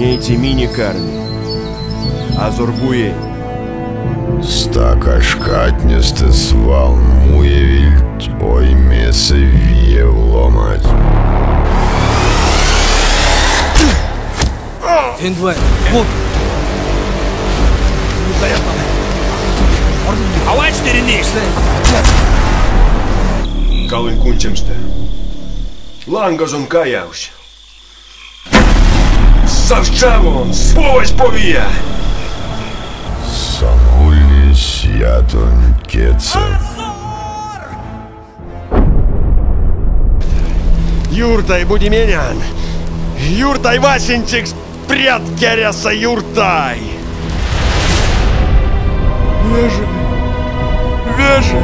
Ней те минек карми. Азорбуень. Стака шкатнестэ свал муевильть оймесэ виев ломанть. Калонь кундсемстэ лангозон каявсь. Савсь чавомс, повазь повия! Сон ульнесь ятонь кедьсэ. Юртай, бути менян! Юртай васенцекс прят керяса, Юртай! Вежай, Вежай,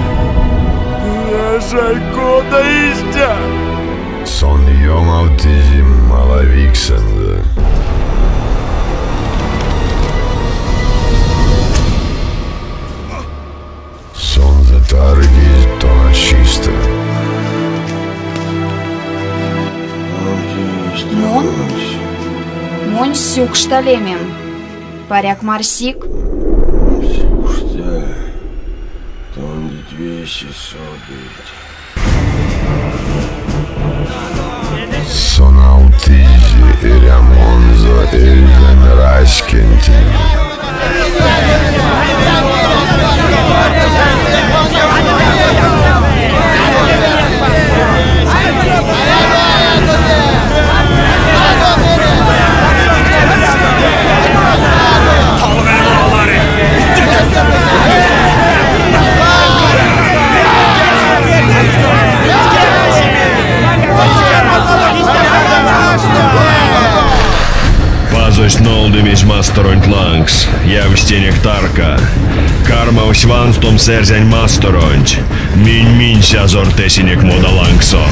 Вежай, кода истя? Сон ёмавтызе малавиксэнзэ. Сонзэ таргизь тоначистэ. Мон? Монь Сюкшта лемем. Паряк марсик? Сюкшта, тондеть весе содыть. Сон алтызе эрямонзо эрзянь раськентень. Пазось нолдымизь масторонть лангс, явсь тенек тарка. Кармавсь ванстомс эрзянь масторонть. Минь минсь азорт эсенек мода лангсо.